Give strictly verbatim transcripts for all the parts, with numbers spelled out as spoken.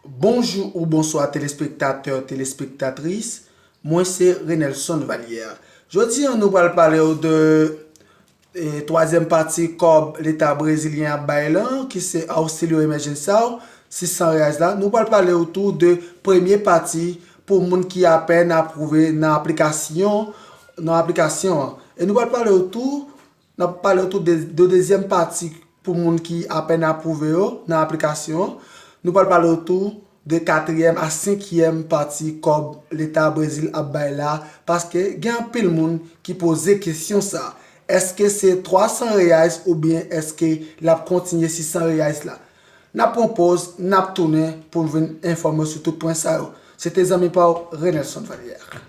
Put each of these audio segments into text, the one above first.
Bonjou ou bonswa telespektatè, telespektatris. Mwen se Renelson Valière. Jodi a nou pral pale w de e, twazyèm pati kòb Leta brezilyen ap bay lan, ki se Auxílio Emergencial, sis san reais la. Nou pral pale w tou de premye pati pou moun ki apèn apwouve nan aplikasyon, nan aplikasyon an. E nou pral pale w tou, n ap pale w tou de, de dezyèm pati pou moun ki apèn apwouve yo nan aplikasyon an. Nou pral pale w tou de katriyèm a senkyèm pati kòb Leta Brezil ap bay la, paske gen anpil moun ki poze kesyon sa. Èske se twa san reais oubyen èske l ap kontinye sis san reais la? N ap pran pòz, n ap tounen pou n vin enfòme w sou tout pwen sa yo. Se te zanmi pa w, Renelson Valière.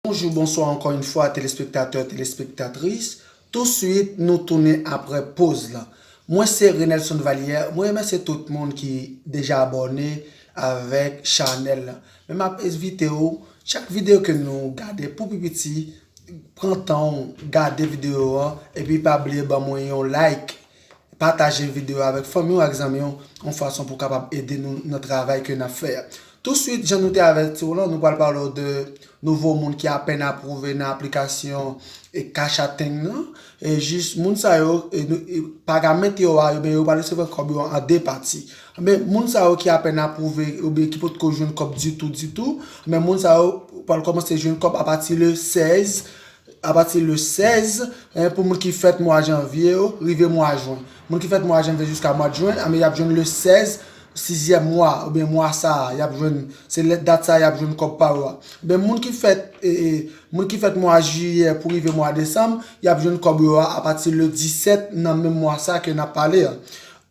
Bonjou, bonswa ankò yon fwa, telespektatè, telespektatris. Touswit, nou tounen aprè pòz lan. Mwen se Renelson Valière. Mwen remèsye tout moun ki deja abòne avèk chanèl lan. Men m ap envite w, chak videyo ke nou gade pou pi piti, pran tan w gade videyo an, epi pa bliye ban mwen yon like. Pataje videyo avèk fanmi w, ak zanmi w, yon fason pou w kapab ede nou nan travay ke n ap fè a. Touswit, jan nou te avèti w lan, nou pral pale w de nouvo moun ki apèn apwouve nan aplikasyon e Caixa Tem nan. E jis moun sa yo, e, nou- e, pagamèt yo a, ebyen yo pral resevwa kòb yo an de pati. Men moun sa yo ki apèn apwouve, oubyen ki potko jwenn kòb ditou, ditou, men moun sa yo pral kòmanse jwenn kòb apati le sèz, apati le sèz, en, pou moun ki fèt mwa janvye yo, rive mwa jen. Moun ki fèt mwa janvye jiska mwa jen, anben, y ap jwenn le sèz, sizyèm mwa, oubyen mwa sa a, y ap jwenn, se lè dat sa a, y ap jwenn kòb pa yo a. Oubyen moun ki fèt, e, e, moun ki fèt mwa jiyè pou rive mwa desanm, y ap jwenn kòb yo a apati le disèt nan menm mwa sa a ke n ap pale a.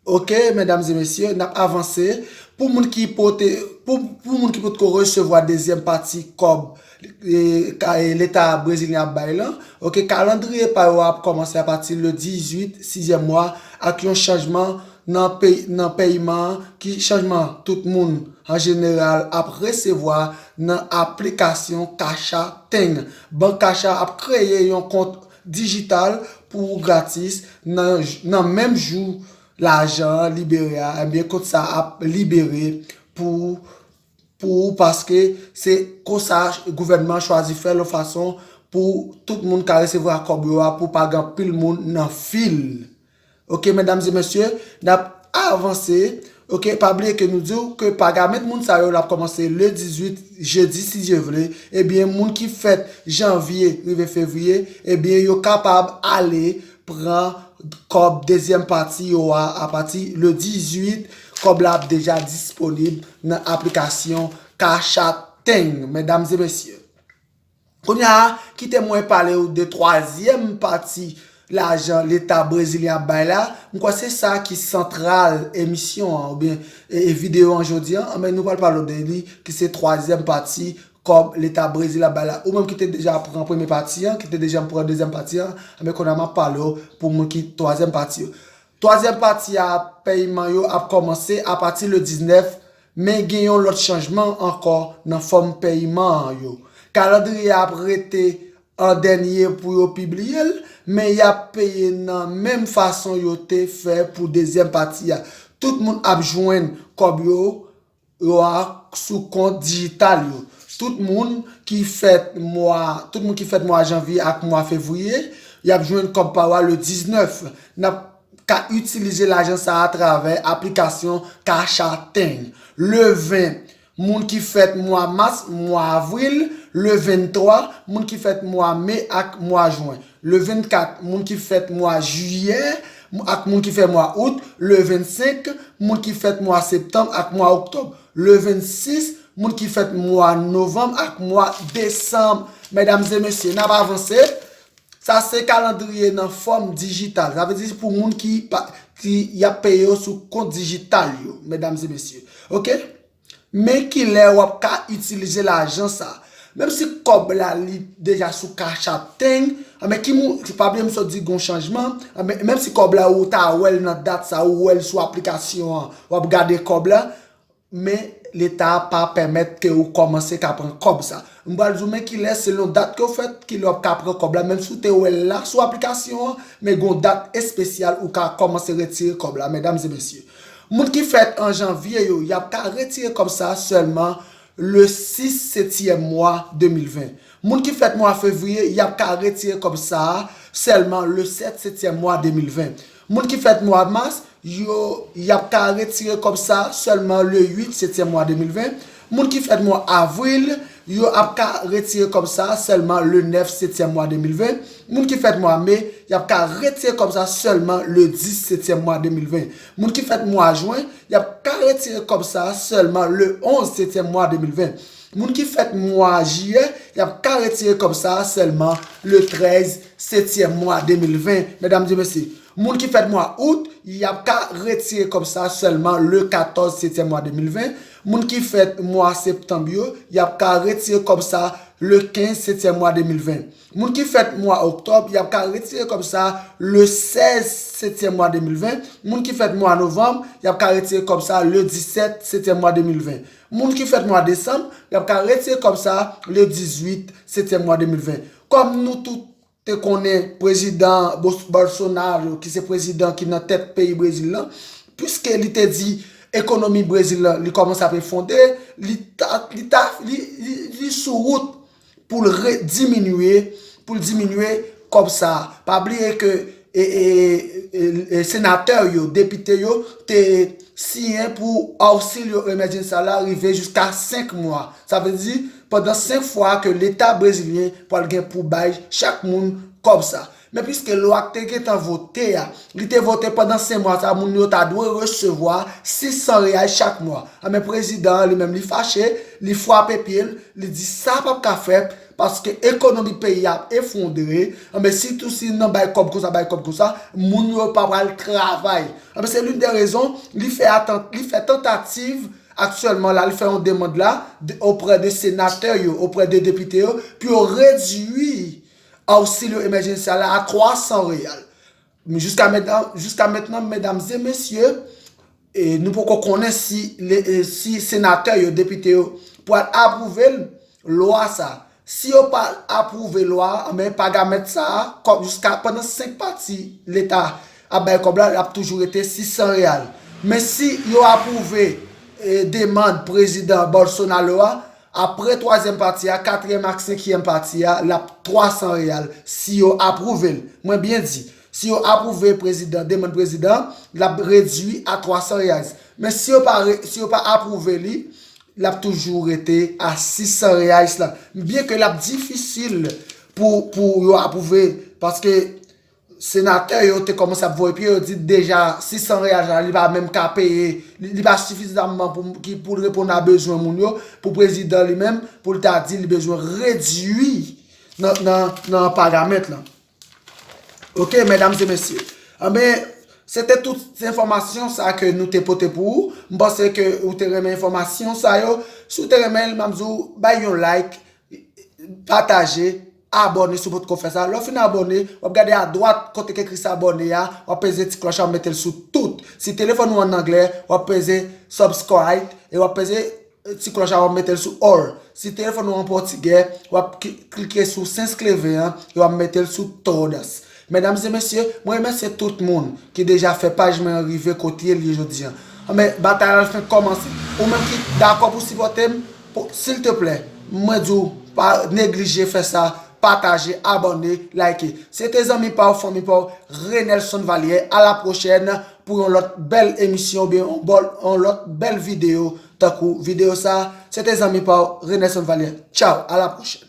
Oke, medam e mesye, n ap avanse. Pou moun ki pote, pou, pou moun ki potko resevwa dezyèm pati kòb, e, ka- e, Leta brezilyen ap bay lan, oke, kalandriye pa yo ap kòmanse apati le dizuit, sizyèm mwa, ak yon chanjman nan pey- nan pèyman an, ki chanjman tout moun an jeneral ap resevwa nan aplikasyon Caixa Tem. Bank Caixa ap kreye yon kont dijital pou ou gratis nan, nan menm jou lajan an libere a, ebyen, kont sa ap libere pou, pou ou, paske se konsa gouvènman an chwazi fè l yon fason pou tout moun ka resevwa kòb yo a, pou pa gen anpil moun nan fil. Oke, medam e mesye, n ap avanse. Oke, pa bliye ke nou di w ke pagamèt moun sa yo l ap kòmanse le dizuit, jedi, si Dye vle. Ebyen, moun ki fèt janvye rive fevriye, ebyen, yo kapab ale pran kòb dezyèm pati yo a, apati le dizuit, kòb la ap deja disponib nan aplikasyon Caixa Tem, medam e mesye. Kounye a, kite mwen pale w de twazyèm pati lajan Leta brezilyen ap bay la. M kwè se sa ki santral emisyon an, oubyen, e, e, videyo an jodi an. Anben, nou pral pale w de li, ki se twazyèm pati kòb Leta Brezil ap bay la. Ou menm ki te deja pran premye pati an, ki te deja pran dezyèm pati an, anben, kounye a m ap pale w pou moun ki twazyèm pati yo. Twazyèm pati a, pèyman yo ap kòmanse apati le diznèf, men gen yon lòt chanjman ankò nan fòm pèyman an yo. Kalandriye a ap rete an dènye pou yo pibliye l, men y ap peye nan menm fason yo te fè pou dezyèm pati a. Tout moun ap jwenn kòb yo, yo a sou kont dijital yo. Tout moun ki fèt mwa, tout moun ki fèt mwa janvye ak mwa fevriye, y ap jwenn kòb pa yo a le diznèf. N ap ka itilize lajan sa a atravè aplikasyon Caixa Tem. Le ven, moun ki fèt mwa mas, mwa avril, le venntwa, moun ki fèt mwa me ak mwa jen. Le vennkat, moun ki fèt mwa jiyè ak moun ki fèt mwa out. Le vennsenk, moun ki fèt mwa septanm ak mwa oktòb. Le vennsis, moun ki fèt mwa novanm ak mwa desanm. Medam e mesye, n ap avanse. Sa se kalandriye nan fòm dijital. Sa vle di pou moun ki pa, ki y ap peye yo sou kont dijital yo, medam e mesye. Oke? Men kilè w ap ka itilize lajan sa. Menm si kòb la li deja sou Caixa Tem, men ki moun, pa bliye m sot di gon chanjman, men menm si kòb la ou ta wè l nan dat sa, ou wè l sou aplikasyon an, w ap gade kòb la, men Leta pa pèmèt ke ou kòmanse ka pran kòb sa. M pral di w men kilè, selon dat ke w fèt, kilè w ap ka pran kòb la, menm si w te wè l la sou aplikasyon an, men gon dat espesyal ou ka kòmanse retire kòb la, medam e mesye. Moun ki fèt an janvye yo, y ap ka retire kòb sa sèlman le sis setyèm mwa de mil ven. Moun ki fèt mwa fevriye, y ap ka retire kòb sa a sèlman le sèt setyèm mwa de mil ven. Moun ki fèt mwa mas, yo, y ap ka retire kòb sa a sèlman le uit setyèm mwa de mil ven. Moun ki fèt mwa avril, yo ap ka retire kòb sa a sèlman le nèf setyèm mwa de mil ven. Moun ki fèt mwa me, y ap ka retire kòb sa a sèlman le dis setyèm mwa de mil ven. Moun ki fèt mwa jen, y ap ka retire kòb sa a sèlman le onz setyèm mwa de mil ven. Moun ki fèt mwa jiyè, y ap ka retire kòb sa a sèlman le trèz setyèm mwa de mil ven, medam e mesye. Moun ki fèt mwa out, y ap ka retire kòb sa a sèlman le katòz setyèm mwa de mil ven. Moun ki fèt mwa septanm yo, y ap ka retire kòb sa a le kenz setyèm mwa de mil ven. Moun ki fèt mwa oktòb, y ap ka retire kòb sa a le sèz setyèm mwa de mil ven. Moun ki fèt mwa novanm, y ap ka retire kòb sa a le disèt setyèm mwa de mil ven. Moun ki fèt mwa desanm, y ap ka retire kòb sa a le dizuit setyèm mwa de mil ven. Kòm nou tout te konnen prezidan Bos-, Bolsonaro, ki se prezidan ki nan tèt peyi Brezil lan, piske li te di ekonomi Brezil lan, li kòmanse ap efondre, li ta, li ta, li, li, li sou wout pou l re-, diminye, pou l diminye kòb sa a. Pa bliye ke, e, e, e, e, e, senatè yo, depite yo, te siyen pou auxílio emergencial la rive jiska senk mwa. Sa vle di, pandan senk fwa ke Leta brezilyen pral gen pou bay chak moun kòb sa. Men piske lwa k te gentan vote a, li te vote pandan senk mwa sa, moun yo ta dwe resevwa sis san reyal chak mwa. Anben, prezidan an li menm li fache, li frape pye l, li di sa p ap ka fèt, paske ekonomi peyi a ap efondre. Anben, sitou si nan bay kòb konsa, bay kòb konsa, moun yo pa pral travay. Anben, se l'une des raisons li fè atant-, li fè tantativ aktyèlman la, li fè yon demann la de, auprès de senatè yo, auprès de depite yo, pou yo redui auxílio emergencial la a twa san reyal. Men jiska mentnan, jiska mentnan, medam e mesye, e, nou poko konnen si, le, e, si senatè yo, depite yo, pral apwouve l, lwa sa. Si yo pa apwouve lwa a, anben, pagamèt sa a, kòb jiska pandan senk pati Leta ap bay kòb la, l ap toujou rete sis san reyal. Men si yo apwouve, e, demann prezidan Bolsonaro a, apre twazyèm pati a, katriyèm ak senkyèm pati a, l ap twa san reyal si yo apwouve l. Mwen byen di, si yo apwouve prezidan, demann prezidan, l ap redui a twa san reyal. Men si yo pa re-, si yo pa apwouve li, l ap toujou rete a sis san reyal la. Byen ke l ap difisil pou, pou yo apwouve, paske senatè yo te kòmanse ap voye pye, yo di deja sis san reyal la, li pa menm ka peye, li, li pa sifizamman pou, ki, pou l reponn a bezwen moun yo, pou prezidan li menm, pou l ta di li bezwen redui nan, nan, nan pagamèt lan. Oke, medam e mesye. Anben, se te tout enfòmasyon sa ke nou te pote pou ou. M panse ke ou te renmen enfòmasyon sa yo. Si w te renmen l, m ap di w, bay yon like, pataje, abòne si w potko fè sa. Lè w fin abòne, w ap gade adwat kote k ekri se abòne a, w ap peze ti klòch la, w ap mete l sou tout. Si telefòn ou an anglè, w ap peze subscribe e w ap peze, eh, ti klòch la, w ap mete l sou all. Si telefòn ou an pòtigè, w ap ki-, klike sou se inscrever an e w ap mete l sou todas. Medam e mesye, mwen remèsye tout moun ki deja fè paj mwen an rive kote l ye jodi an. Anben, batay la fenk kòmanse. Ou menm ki dakò pou sipòte m, pou, silteplè, mwen di w, pa neglije fè sa, pataje, abòne, like. Se te zanmi pa w, fanmi pa w, Renelson Valière. A la pwochèn pou yon lòt bèl emisyon oubyen yon bòl, yon lòt bèl videyo tankou videyo sa. Se te zanmi pa w, Renelson Valière. Tchaw, a la pwochèn.